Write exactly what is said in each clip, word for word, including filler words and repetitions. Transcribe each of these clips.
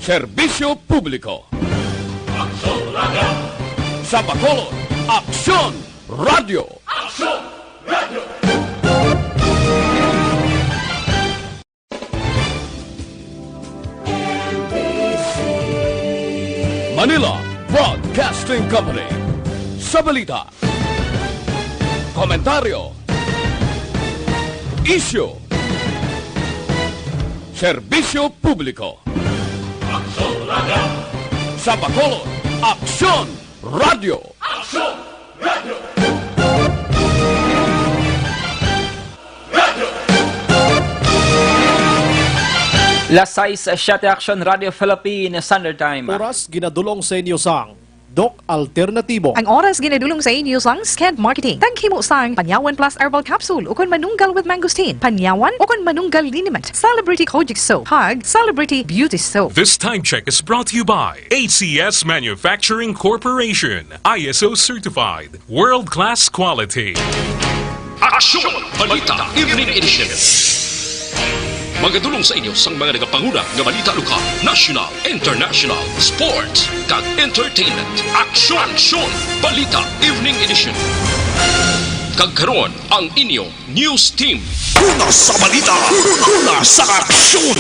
Serbisyo publiko. Aksyon Radio! Sa Bacolod, Aksyon Radio! Aksyon Radio! Manila Broadcasting Company. Sa balita, komentaryo, isyu, serbisyo publiko. Aksyon Radio! Sa Bacolod, Aksyon Radio! Aksyon Radio! Radio! Las sais siyete, Aksyon Radio Philippines Standard Time. Oras ginadulong sa inyo sang Doc Alternatibo. Ang oras ginadulong sa inyo sang Sked Marketing. Taghimo sang Panyawan Plus Herbal Capsule ukon Manunggal with Mangosteen, Panyawan ukon Manunggal Liniment, Celebrity Kojic Soap, kag Celebrity Beauty Soap. This time check is brought to you by A C S Manufacturing Corporation, I S O certified, world-class quality. Aksyon Balita Evening Edition. Magadulong sa inyo sang mga nagapanguna nga balita lokal, national, international, sports, kag entertainment. Aksyon! Aksyon! Balita Evening Edition. Kag karon, ang inyo news team. Una sa balita, una sa aksyon.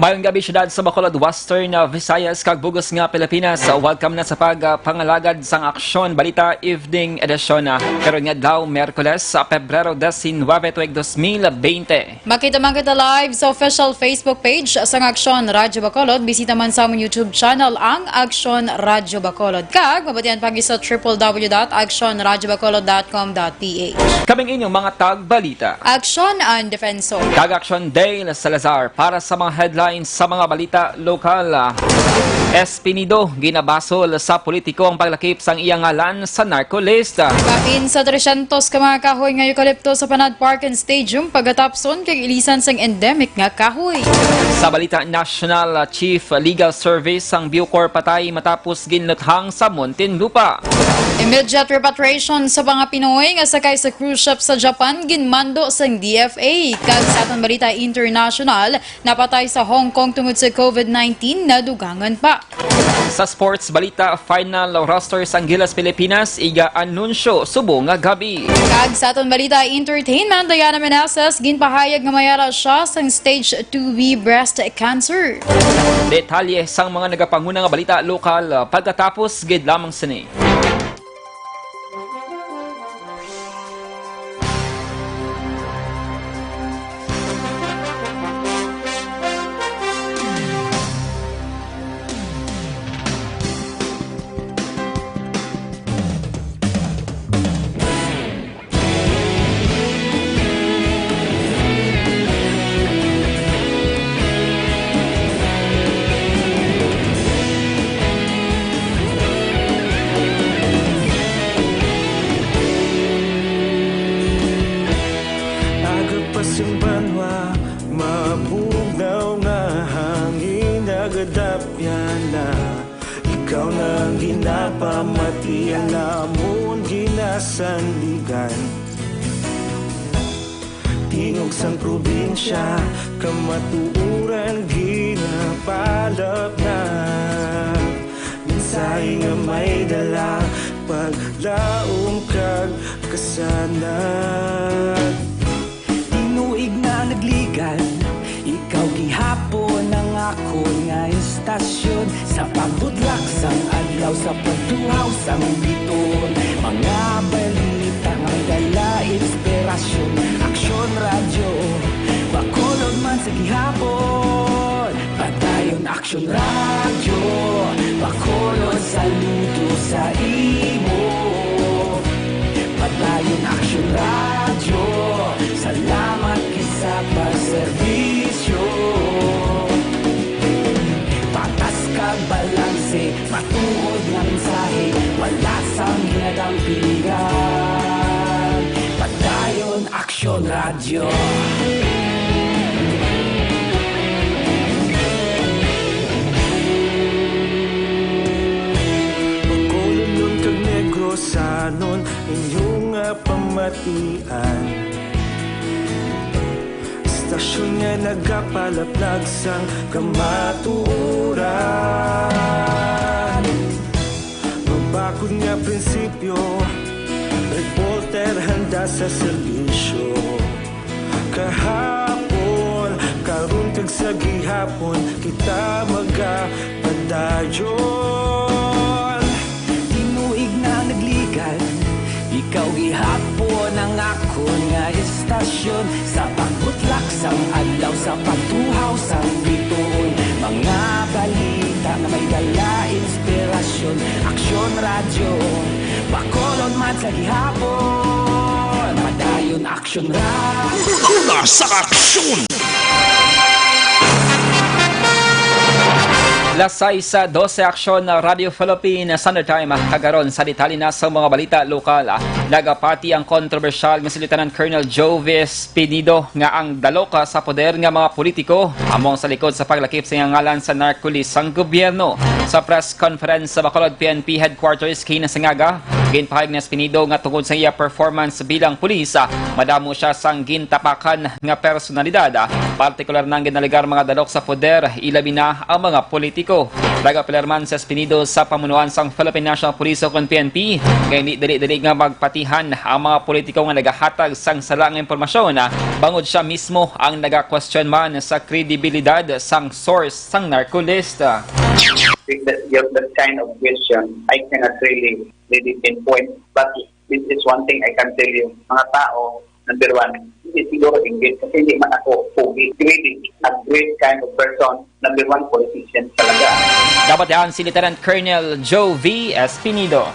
Mayong gabi, syudad sa Bacolod, Western, uh, Visayas, kag bug-os nga Pilipinas. Uh, welcome na sa pag, uh, pangalagad sang Aksyon Balita Evening Edition, uh, karon nga adlaw, Miyerkules, sa Pebrero diecinuebe, tuig dos mil bente. Makita man kita live sa official Facebook page sang Aksyon Radyo Bacolod. Bisita man sa amon YouTube channel, ang Aksyon Radyo Bacolod. Kag mabatian pa gid sa triple W dot aksyon radyo bacolod dot com dot P H. Kaming inyong mga tagbalita. Aksyon Ann Defensor. Kag Aksyon Dale Salazar para sa mga headlines sa mga balita lokal. Espinido, ginabasol sa politiko ang paglakip sang iya ngalan sa narco list. Kapin sa tresyentos ka mga kahoy nga eukalipto sa Panad Park and Stadium pagatapson kag ilisan sang endemic nga kahoy. Sa balita nasyonal, Chief Legal Service ang Bucor patay matapos ginluthang sa Muntinlupa. Immediate repatriation sa mga Pinoy nga sakay sa cruise ship sa Japan ginmando sang D F A. Kag sa aton balita international, napatay sa Hong Kong tungod sa COVID nineteen, nadugangan pa. Sa sports balita, final roster sang Gilas Pilipinas iga-anunsyo subong nga gab-i. Kag sa aton balita entertainment, Diana Meneses ginpahayag nga mayara siya sang stage two B breast cancer. Detalye sang mga nagapanguna nga balita lokal, ah, pagkatapos gid lamang sini. Aga pa sing banwa, mabugnaw nga hangin, nagadapyan na. Ikaw na ang ginapamatian namon, ginasandigan. Tingog sang probinsya, kamatuoran ginapalapnag. Mensahe nga may dala, paglaom kag kasanag. Tinuig na nagligan, ikaw gihapon ang akon nga istasyon. Sa pagbudlak sang adlaw, sa pagtuhaw sang biton, mga balita nga dala inspirasyon. Aksyon Radyo, Bacolod man sa gihapon. Padayon Aksyon Radyo, Bacolod, saludo sa imo. Padayon Aksyon Radyo, salamat gid sa pagserbisyo. Patas kag balanse, matuod nga mensahe, wala sang ginadampingan. Padayon Aksyon Radyo. Bacolodnon kag Negrosanon, inyo nga pamatian. Sa Nga nagapalaplag sang kamatuoran. Mabakod nga prinsipyo, reporter handa sa serbisyo. Kahapon, karon kag sa gihapon, kita magapadayon. Tinuig na nagligan, ikaw gihapon ang akon nga estasyon. Sa pagbutlak sang adlaw, sa pagtuhaw sang bituon, mga balita nga may dala inspirasyon. Aksyon Radyo, Bacolod man sa gihapon, madayon Aksyon Radyo. Una sa aksyon! Las sais dose, Aksyon na Radyo Philippine Standard Time. Kagaron sa detalye na sa mga balita lokal. Nagapati ang kontrobersyal nga si Lieutenant Colonel Jovis Pinido nga ang dalok sa poder nga mga politiko amo ang sa likod sa paglakip sa iyang ngalan sa narco list sang gobyerno. Sa press conference sa Bacolod P N P Headquarters kaina sang aga, ginpahayag ni Espinido nga tungod sa iya performance bilang pulis, ah, madamo siya sang gintapakan nga personalidad, ah, partikular na ang ginalegar mga dalok sa poder, ilabi na ang mga politiko. Nagapilirman si Espinido sa pamunuan sang Philippine National Police o kon P N P nga hindi dali-dali nga magpatihan ang mga politiko nga nagahatag sang sala nga impormasyon, ah, bangod siya mismo ang nagakwestiyon man sa kredibilidad sang source sang narco list. With that, your, that kind of question, I cannot really, really pinpoint, but this is one thing I can tell you. Mga tao, number one, hindi siguro inggit kasi hindi man ako pogi. Greedy, a great kind of person, number one, politician talaga. Dapat yan si Lieutenant Colonel Joe V. Espinido.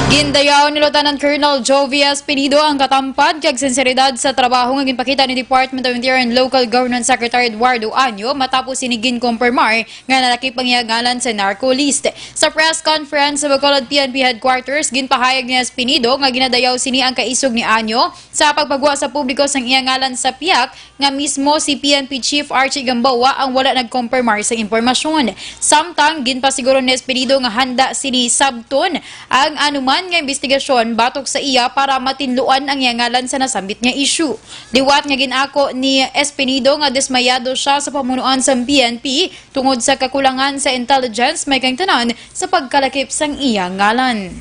Gindayaw ni Lieutenant Colonel Joe V. Espinido ang katampad kag sinseridad sa trabaho nga ginpakita ni Department of Interior and Local Government Secretary Eduardo Anyo matapos ini ginkompormar nga nalakip ang iya ngalan sa narco list. Sa press conference sa Bacolod P N P Headquarters, ginpahayag ni Espinido nga ginadayaw sini ang kaisog ni Anyo sa pagpagwa sa publiko sang iya ngalan sa pihak nga mismo si P N P Chief Archie Gamboa ang wala nagkompormar sa impormasyon. Samtang ginpasiguro ni Espinido nga handa sini sabton ang anuman nga imbestigasyon batok sa iya para matinluan ang iya ngalan sa nasambit nga issue. Liwat nga gin-ako ni Espinido nga dismayado siya sa pamunuan sang P N P tungod sa kakulangan sa intelligence may kaangtanan sa pagkalakip sang iya ngalan.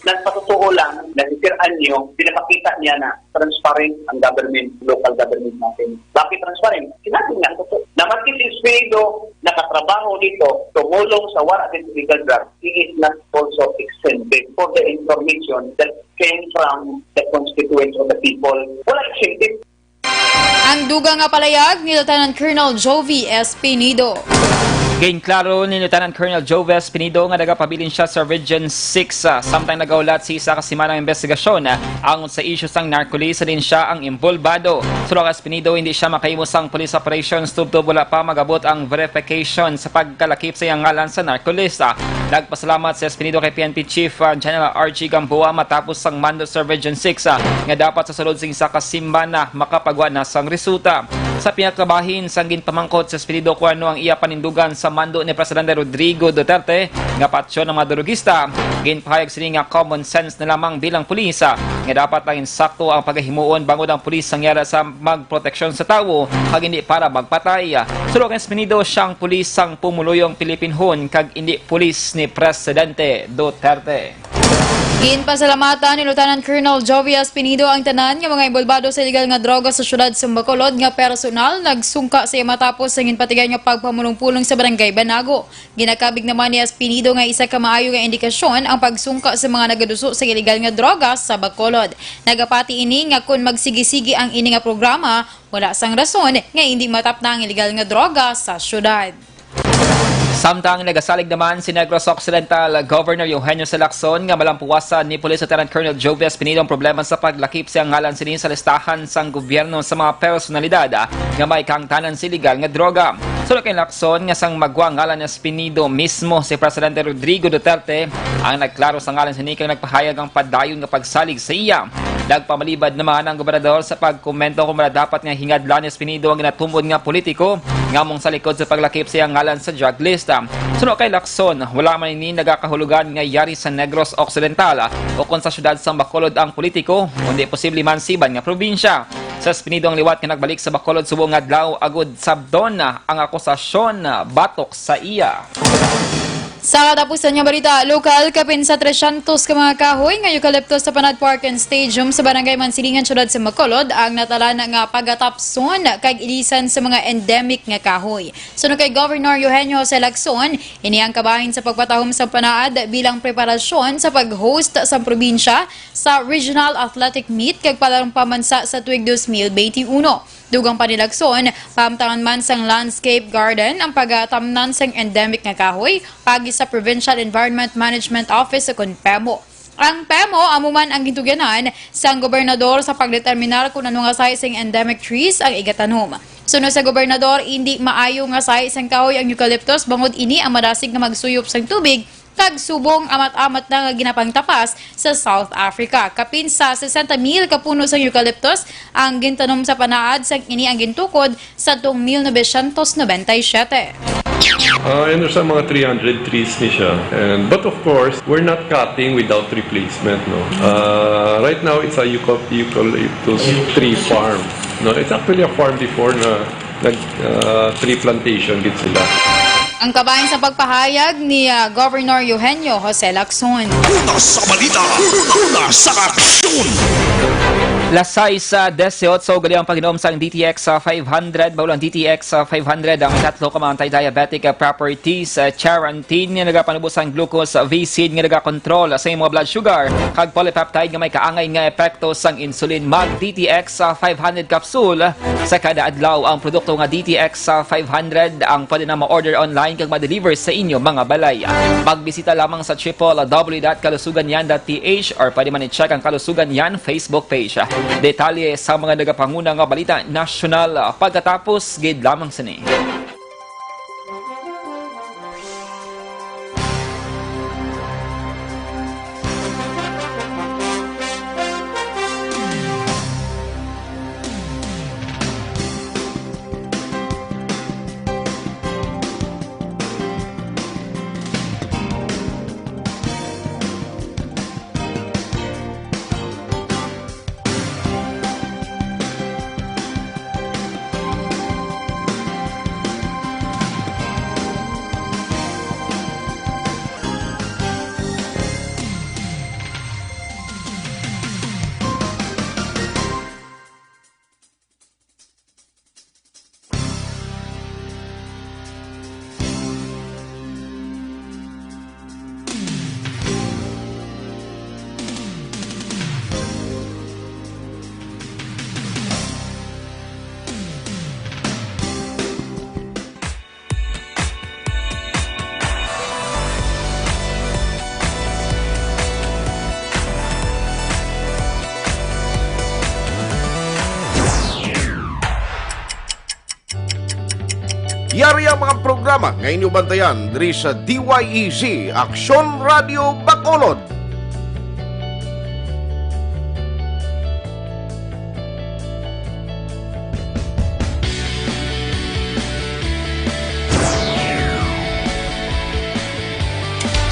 Nagpatutuo lang na si Sir Anyo, pinapakita niya na transparent ang government, local government natin. Bakit transparent? Sinabi niya ang totoo. Na maski si Espinido nakatrabaho dito, tumulong sa war against illegal drugs, he is not also exempted for the information that came from the constituents of the people. Wala exempted. Ang dugang nga palayag ni Lieutenant Colonel Jovi Espinido. Ginklaro ni Lieutenant Colonel Jovi Espinido nga nagapabilin siya sa Region six, ah, samtang nagahulat sa isa ka semana nga investigasyon, ah, angot sa isyu sang narco list, sa din siya ang imbolbado. Suno kay Espinido, hindi siya makahimo sang police operations tubtob wala pa magabot ang verification sa pagkalakip sa iyang ngalan sa narco list. Ah, nagpasalamat si Espinido kay P N P Chief, ah, General Archie Gamboa matapos sang mando sa Region six, ah, nga dapat sa sulod sing isa ka semana makapagwa na sang resulta. Sa pihak nga bahin, sang ginpamangkot si Espinido kung ano ang iya panindugan sa mando ni Presidente Rodrigo Duterte nga patyon ang mga durugista, ginpahayag sini nga common sense na lamang bilang pulis, ah, nga dapat lang insakto ang pagahimuon bangod ang pulis ang yara sa magproteksyon sa tawo kag hindi para magpatay. Suno kay Espinido, siya ang pulis sang pumuluyong Pilipinhon kag hindi pulis ni Presidente Duterte. Ginpasalamatan ni Lieutenant Colonel Jovi Espinido ang tanan nga mga inbolbado sa illegal nga droga sa siyudad sa Bacolod nga personal nagsungka sa iya matapos sa ginpatigay nga pagpamulong-pulong sa Barangay Banago. Ginakabig naman ni Espinido nga isa ka maayo nga indikasyon ang pagsungka sa mga nagaduso sa illegal nga droga sa Bacolod. Nagapati ini nga kon magsigi-sigi ang ini nga programa, wala sang rason nga hindi matapna ang illegal nga droga sa siyudad. Samtang nagasalig naman si Negros Occidental Governor Eugenio Salacson nga malampuwasan ni Police Lieutenant Colonel Jovi Espinido ang problema sa paglakip sa ngalan sini sa listahan sang gobyerno sa mga personalidad, ah, nga may kaangtanan sa illegal nga droga. Suno kay Lacson nga sang magwa ngalan ni Espinido, mismo si Presidente Rodrigo Duterte ang nagklaro sa ngalan sini kag nagpahayag ang padayon nga pagsalig sa iya. Nagpamalibad naman ang gobernador sa pagkomento kung dapat nga hingadlan ni Espinido ang ginatumod nga politiko nga among sa likod sa paglakip sa iyang ngalan sa drug list. Suno kay Lacson, wala man ini nagakahulugan nga yari sa Negros Occidental o kon sa siyudad sang Bacolod ang politiko, kundi posible man sa iban nga probinsya. Suspindido ang liwat nga nagbalik sa Bacolod subong nga adlaw agud sabton ang akusasyon batok sa iya. Sa katapusan nga balita, lokal, kapin sa tresyentos ka mga kahoy nga eucalyptus sa Panad Park and Stadium sa Barangay Mansilingan, Siyudad sa Bacolod, ang natalan nga pagatapson kag ilisan sa mga endemic nga kahoy. Suno kay Governor Eugenio Jose Lacson, ini ang kabahin sa pagpatahom sa Panaad bilang preparasyon sa pag-host sa probinsya sa Regional Athletic Meet kag Palarong Pamansa sa tuig dos mil benti uno. Dugang pa ni Lacson, pahamtangan man sang landscape garden ang pagatamnan sang endemic nga kahoy paagi sa Provincial Environment Management Office ukon PEMO. Ang PEMO amo man ang gintugyanan sang gobernador sa pagdeterminar kon ano nga sahi sing endemic trees ang igatanom. Suno sa gobernador, indi maayo nga sahi sang kahoy ang eucalyptus bangod ini ang madasig nga magsuyop sang tubig kag subong amat-amat na nga ginapangtapas sa South Africa. Kapin sa sesenta mil ka puno sang eucalyptus ang gintanom sa Panaad, sang ini ang gintukod sa tuong mil novecientos nobenta y siyete. Ah, yun sa mga three hundred trees ni siya. And, but of course, we're not cutting without replacement, no? Ah, right now, it's a eucal-, eucalyptus tree farm. No, it's actually a farm before na nag, ah, tree plantation gid sila. Ang kabahin sa pagpahayag ni, ah, Governor Eugenio Jose Lacson. Una sa balita, una sa aksyon. Las sais, ah, dieciocho, gali ang pag-inom sang D T X, ah, five hundred. Baulan D T X, ah, five hundred ang tatlo ka mga anti-diabetic, ah, properties, ah, charantin nga nagapanubo sang glucose, ah, V C D nga nagakontrol sa imo blood sugar, kag polypeptide nga may kaangay nga epekto sang insulin. Mag D T X, ah, five hundred capsule sa kada adlaw. Ang produkto nga D T X, ah, five hundred ang pwede na ma-order online kag ma-deliver sa inyo mga balay. Magbisita lamang sa triple W dot kalusugan yan dot T H or pwede man i-check ang Kalusugan Yan Facebook page. Detalye sa mga nagapanguna nga balita nasyonal, ah, pagkatapos gid lamang sini. Yari ang mga programa nga inyo bantayan diri sa D Y E Z, Aksyon Radio Bacolod.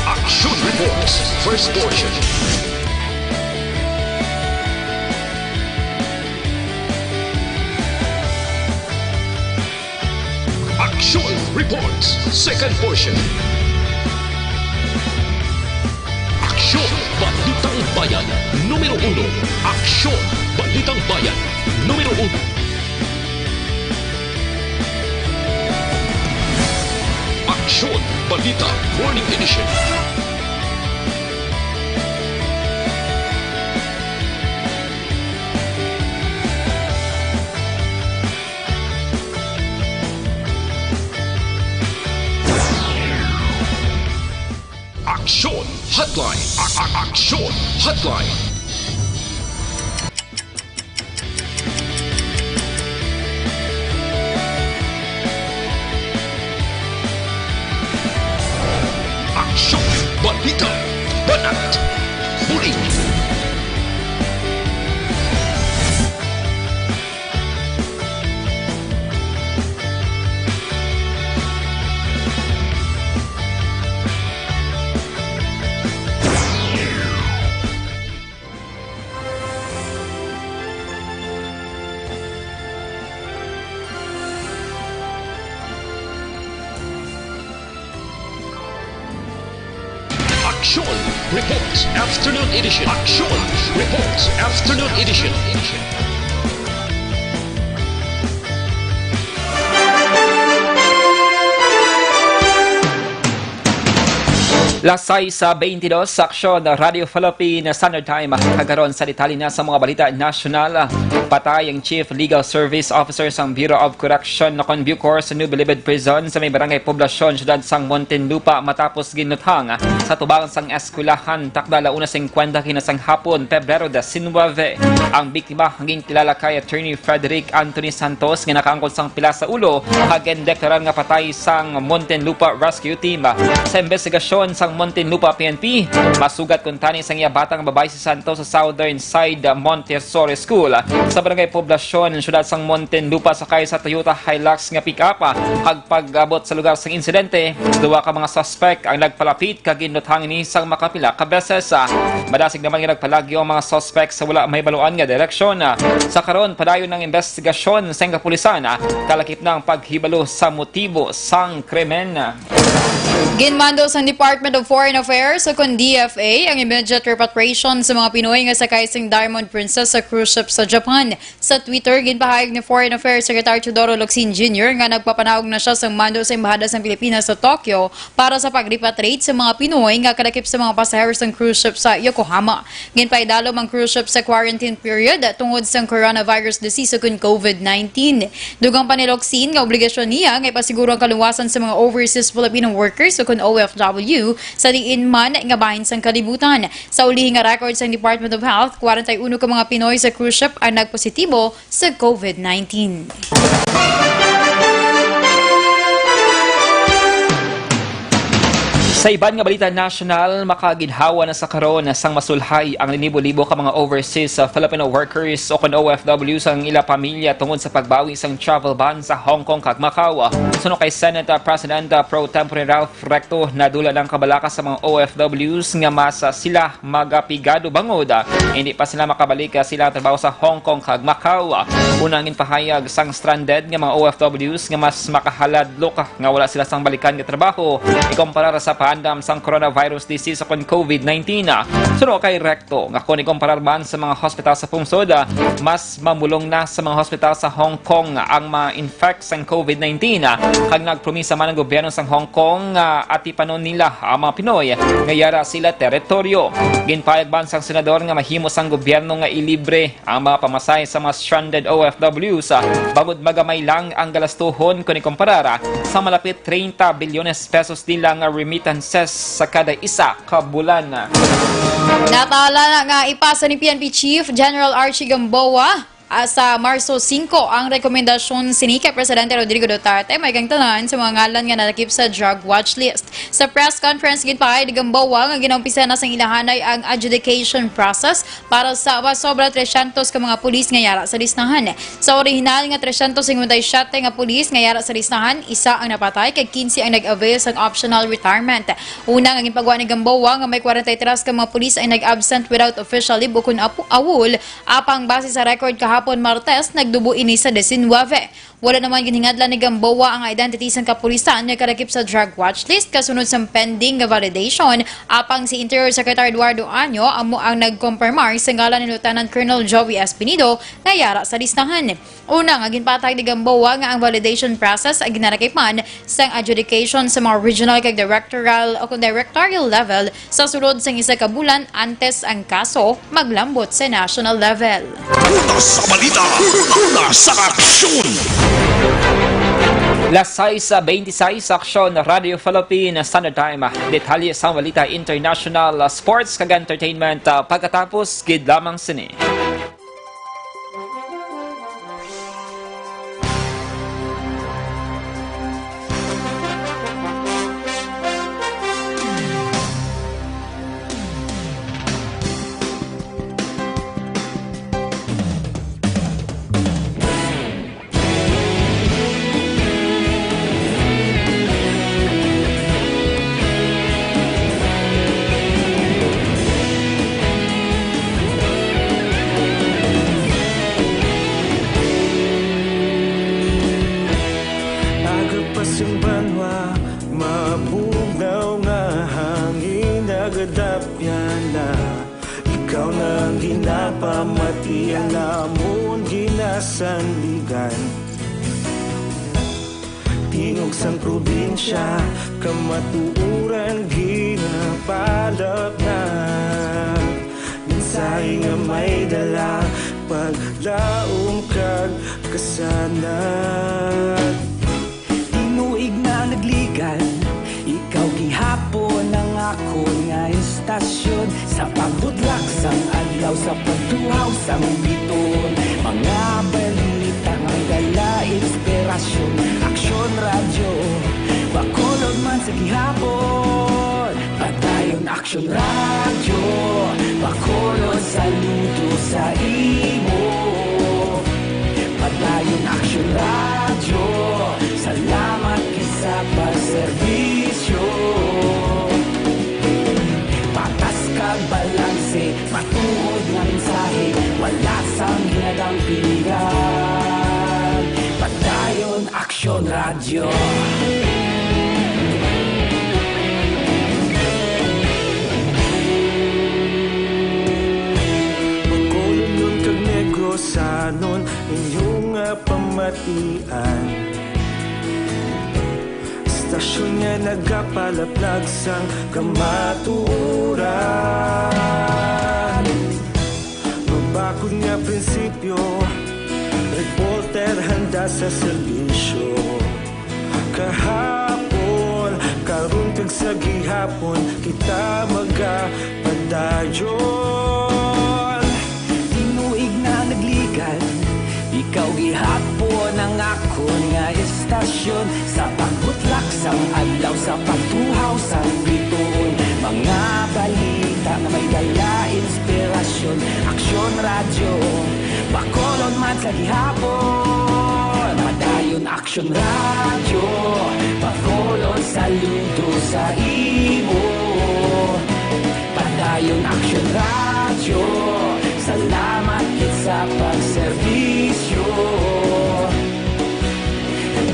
Action Reports, first portion. Action Reports, second portion. Aksyon, Balitang Bayan, numero uno. Aksyon, Balitang Bayan, numero uno. Aksyon, Balita, Morning Edition. Aksyon Hotline. A-, a-, Aksyon Hotline. Aksyon, balita, banat, bulig. Aksyon Reports Afternoon Edition. Aksyon Reports Afternoon Edition. Las sais sa twenty-dos, sa Aksyon, Radyo Philippine Standard Time. Kagaron sa detalye na sa mga balita nasyonal. Patay ang Chief Legal Service Officer sang Bureau of Correction o kon BuCor sa New Bilibid Prison sa may barangay Poblacion, siyudad sang Muntinlupa, matapos ginuthang sa tubang sang eskwelahan, takna ala una singkwenta kina sang hapon, Pebrero diecinuebe. Ang biktima ang ginkilala kay Attorney Frederick Anthony Santos nga nakaangkol sang pilas sa ulo kag gindeklarar nga patay sang Muntinlupa Rescue Team. Sa imbestigasyon sang Muntinlupa P N P, masugat kuntani sang iya batang babayi si Santos sa Southern Side Montessori School sa Barangay Poblacion, siyudad sang Muntinlupa, sakay sa Toyota Hilux nga pick-up. Kag pag-abot sa lugar sang insidente, duha ka mga suspek ang nagpalapit kag ginuthang ini sang makapila ka beses. Madasig naman nga nagpalagyo ang mga suspek sa wala mahibaluan nga direksyon. Sa karon, padayon ang imbestigasyon sang kapulisan, kalakip na ang paghibalo sa motibo sang krimen. Ginmando sang Department of Foreign Affairs o kon D F A ang immediate repatriation sa mga Pinoy nga sakay sing Diamond Princess sa cruise ship sa Japan. Sa Twitter, ginpahayag ni Foreign Affairs Secretary Teodoro Locsin Junior nga nagpapanaog na sia sang mando sa Embahada sang Pilipinas sa Tokyo para sa pag-repatriate sa mga Pinoy nga kalakip sa mga pasahero sang cruise ship sa Yokohama. Ginpaidalom ang cruise ship sa quarantine period tungod sang coronavirus disease o kon COVID nineteen. Dugang pa ni Locsin nga obligasyon niya nga ipasiguro ang kaluwasan sa mga overseas Filipino workers o kon O F W sa diin man nga bahin sang kalibutan. Sa ulihi nga record sang Department of Health, kwarenta y uno ka mga Pinoy sa cruise ship ang nagpositibo sa COVID nineteen. Sa iban nga balita nasyonal, makaginhawa na sa karon sang masulhay ang linibo-libo ka mga overseas, uh, Filipino workers o kon O F W sang ila pamilya tungod sa pagbawi sang travel ban sa Hong Kong kag Macau. Suno kay Senate, uh, President, uh, Pro Tempore Ralph Recto, nadula na ang kabalaka sa mga O F Ws nga mas, uh, sila magapigado bangod, ah, hindi pa sila makabalik, ah, sa ilang trabaho sa Hong Kong kag Macau. Una ang ginpahayag sang stranded nga mga O F Ws nga mas makahaladlok, ah, nga wala sila sang balikan nga trabaho ikumparar sa paandam sang coronavirus disease o kon COVID nineteen. Suno kay Recto nga kon ikumparar man sa mga hospital sa pungsod, ah, mas mamulong na sa mga hospital sa Hong Kong ang ma-infect sang COVID nineteen, ah, kag nagpromisa man ang gobyerno sang Hong Kong nga atipanon nila ang mga Pinoy nga yara sa ila teritoryo. Ginpahayag man sang senador nga mahimo sang gobyerno nga ilibre ang mga pamasahe sa mga stranded O F Ws, ah, bangod magamay lang ang galastuhon kon ikumparar, ah, sa malapit treinta bilyones pesos nila nga remittances sa kada isa ka bulan. Natala na nga ipasa ni P N P Chief General Archie Gamboa, ah, sa Marso singko ang rekomendasyon sini kay Presidente Rodrigo Duterte, may kang tanan sa mga ngalan nga nalakip sa drug watch list. Sa press conference, ginpahayag ni Gamboa nga ginaumpisahan na sang ilahanay ang adjudication process para sa masobra trescientos ka mga pulis nga yara sa listahan. Sa orihinal nga trescientos cincuenta y siete nga pulis nga yara sa listahan, isa ang napatay kag quince ang nag-avail sang optional retirement. Una nga ginpagwa ni Gamboa nga may kwarenta y tres ka mga pulis ang nag-absent without official leave o kon apu-, awol, apang base sa record kahapon Martes, nagdubo ini sa diecinuebe. Wala naman ginhingadlan ni Gamboa ang identity sang kapulisan nga kalakip sa drug watch list kasunod sang pending nga validation, apang si Interior Secretary Eduardo Año amo ang nagkompormar sa ngalan ni Lieutenant Colonel Joey Espinido nga yara sa listahan. Una nga ginpatag ni Gamboa nga ang validation process ay ginarakipan sang adjudication sa mga regional kag directorial o kon directorial level sa sulod sang isa ka bulan antes ang kaso maglambot sa national level. Una sa balita, una sa aksyon. Las sais beintiseis, Aksyon, Radyo Philippine Standard Time. Detalye sa balita international, sports, kag entertainment, ah, pagkatapos gid lamang sini. Agapas ang banwa, mabugnaw nga hangin. Nagadapyan na, ikaw na ang ginapamati, ang amon ginasandigan. Tingog sang probinsya, kamatuoran ginapalapnag. Mensahe nga may dala, paglaom kag kasanag. Tinuig na nagligan, ikaw gihapon ang akon nga istasyon. Sa pagbutlak sang adlaw, sa pagtuhaw sang biton, mga balita nga may dala inspirasyon. Aksyon Radyo, Bacolod man sa gihapon. Padayon Aksyon Radyo, Bacolod, saludo sa imo. Padayon Aksyon Radyo, salamat gid sa pagserbisyo. Patas kag balanse, matuod nga mensahe, wala sang ginadampigan. Padayon Aksyon Radyo. Bacolodnon kag Negrosanon, inyo nga pamatian. Istasyon nga nagapalaplag sang kamatuoran. Mabakod nga prinsipyo, reporter handa sa serbisyo. Kahapon, karon kag sa gihapon, kita magapadayon. Tinuig na nagligan, ikaw gihapon ang akon nga istasyon. Sa pagbutlak sang adlaw, sa pagtuhaw sang bituon, mga balita nga may dala inspirasyon. Aksyon Radyo, Bacolod man sa gihapon. Padayon Aksyon Radyo, Bacolod, saludo sa imo. Padayon Aksyon Radyo, salamat gid sa pagserbisyo.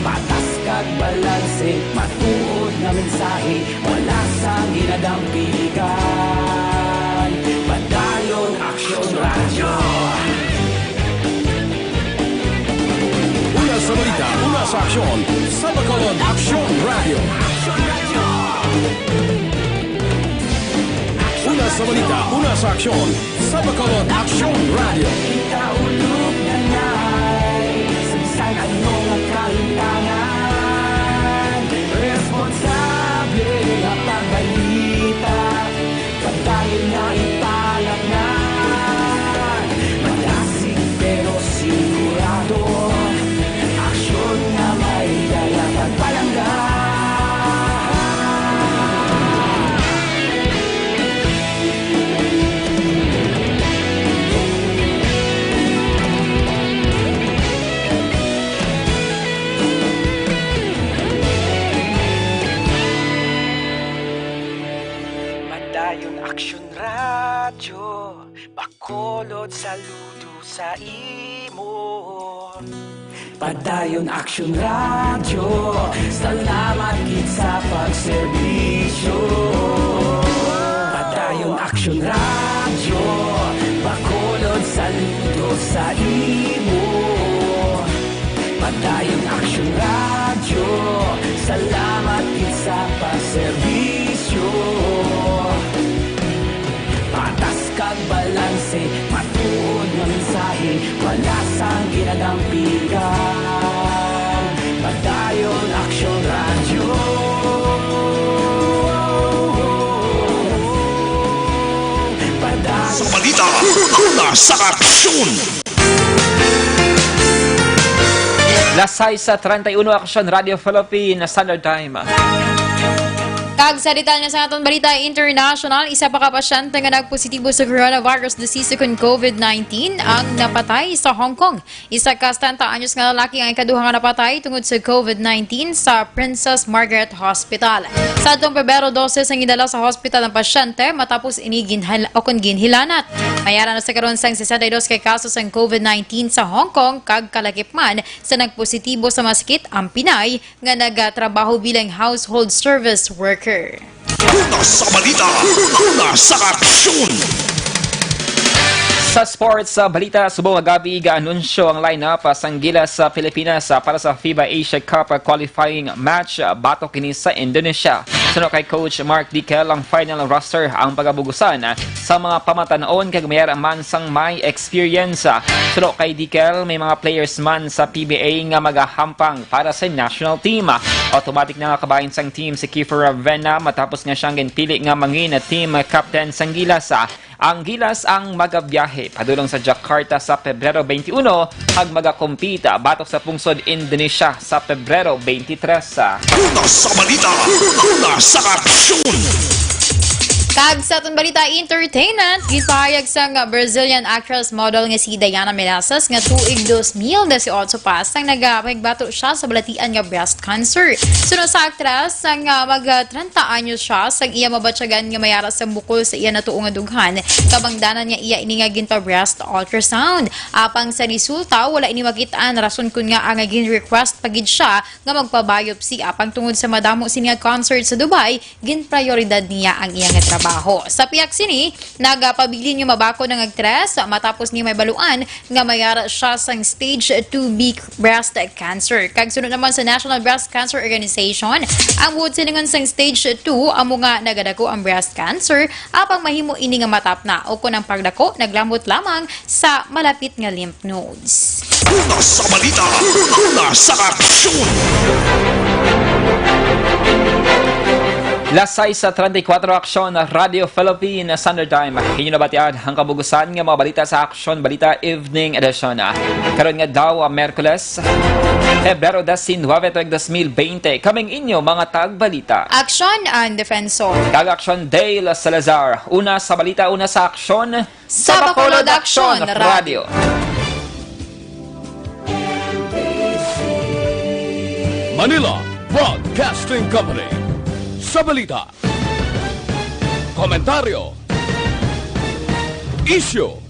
Patas kag balanse, matuod nga mensahe, wala sang ginadampigan. Padayon Aksyon Radyo. Una sa balita, una sa aksyon, sa Bacolod Aksyon Radyo. Una sa balita, una sa aksyon, sa Bacolod Aksyon Radyo. Kita ulog na nay, sa bisan ano nga kahintangan, responsable nga pagbalita. Padayon na ipalapngan, malasig pero sigurado. Aksyon nga may dala pagpalangga. Padayon Aksyon Radyo, Bacolod, saludo sa imo. Padayon Aksyon Radyo, salamat gid sa pagserbisyo. Padayon Aksyon Radyo, Bacolod, saludo sa imo. Padayon Aksyon Radyo, salamat gid sa pagserbisyo. Patas kag balanse, matuod nga mensahe, wala sang ginadampigan. Padayon Aksyon Radyo. Padayon. Sa balita, una sa aksyon. Las sais treinta y uno, Aksyon Radyo Philippine Standard Time. Kag sa detalye sa aton balita international, isa pa ka pasyente nga nagpositibo sa coronavirus disease ukon COVID nineteen ang napatay sa Hong Kong. Isa ka setenta anyos nga lalaki ang ikaduha nga napatay tungod sa COVID nineteen sa Princess Margaret Hospital. Sa atong Pebrero dose, sang gindala sa hospital ang pasyente matapos ini ginhal-, o kon ginhilanat. May ara na sa karon sang sesenta y dos ka kaso sang COVID nineteen sa Hong Kong, kag kalakip man sa nagpositibo sa masakit ang Pinay nga nagatrabaho bilang household service worker. Una sa balita, una sa aksyon. Sa sports, sa balita, subong nga gab-i, ga-anunsyo ang lineup, ah, sang Gilas sa Pilipinas, ah, para sa FIBA Asia Cup, ah, qualifying match, ah, batok kini sa Indonesia. Suno kay Coach Mark Dikel, ang final roster ang pagabugusan, ah, sa mga pamatan-on kag mayara man sang may experience. Suno kay Dikel, may mga players man sa P B A nga magahampang para sa national team. Automatic na nga kabahin sang team si Kiefer Ravena matapos nga siyang ginpili nga mangin team captain sang Gilas. Ang Gilas ang magabiyahe padulong sa Jakarta sa Pebrero twenty-one, kag magakompete batok sa pungsod Indonesia sa Pebrero twenty-three. Una sa balita, una sa aksyon. Kag sa aton balita entertainment, gipahayag sang Brazilian actress model nga si Diana Meneses nga tuig dos mil disiotso pa sang nagapahigbato siya sa balatian nga breast cancer. Suno sa aktres, sang, ah, mag, ah, trenta anyos siya, sang iya mabatyagan nga mayara sang bukol sa iya natuo nga dughan, kabangdanan nga iya ini nga ginpa-breast ultrasound. Apang sa resulta, wala ini makit-an, rason kon ngaa nga gin-request pa gid siya nga magpa-biopsy, apang tungod sa madamo sini nga concert sa Dubai, ginprioridad niya ang iya nga trabaho. Sa pihak sini, nagapabilin nga mabakod ang aktres matapos niya mahibaluan nga mayara siya sang stage two B breast cancer. Kag suno naman sa National Breast Cancer Organization, ang buot silingon sang stage two amo nga nagadako ang breast cancer, apang mahimo ini nga matapna o kon ang pagdako naglamot lamang sa malapit nga lymph nodes. Una sa balita, una sa aksyon. Las sais treinta y cuatro, Aksyon, Radio Philippine Standard Time. Inyo nabatian ang kabugusan nga mga balita sa Aksyon Balita Evening Edition. Karon nga adlaw, ah, Miyerkules, Pebrero diecinuebe, tuig dos mil veinte. Kaming inyo mga tagbalita. Aksyon ang Defensor. Kag Aksyon Dale Salazar. Una sa balita, una sa aksyon. Sa Bacolod Aksyon Radio. Manila Broadcasting Company. Sa balita, komentaryo, isyu,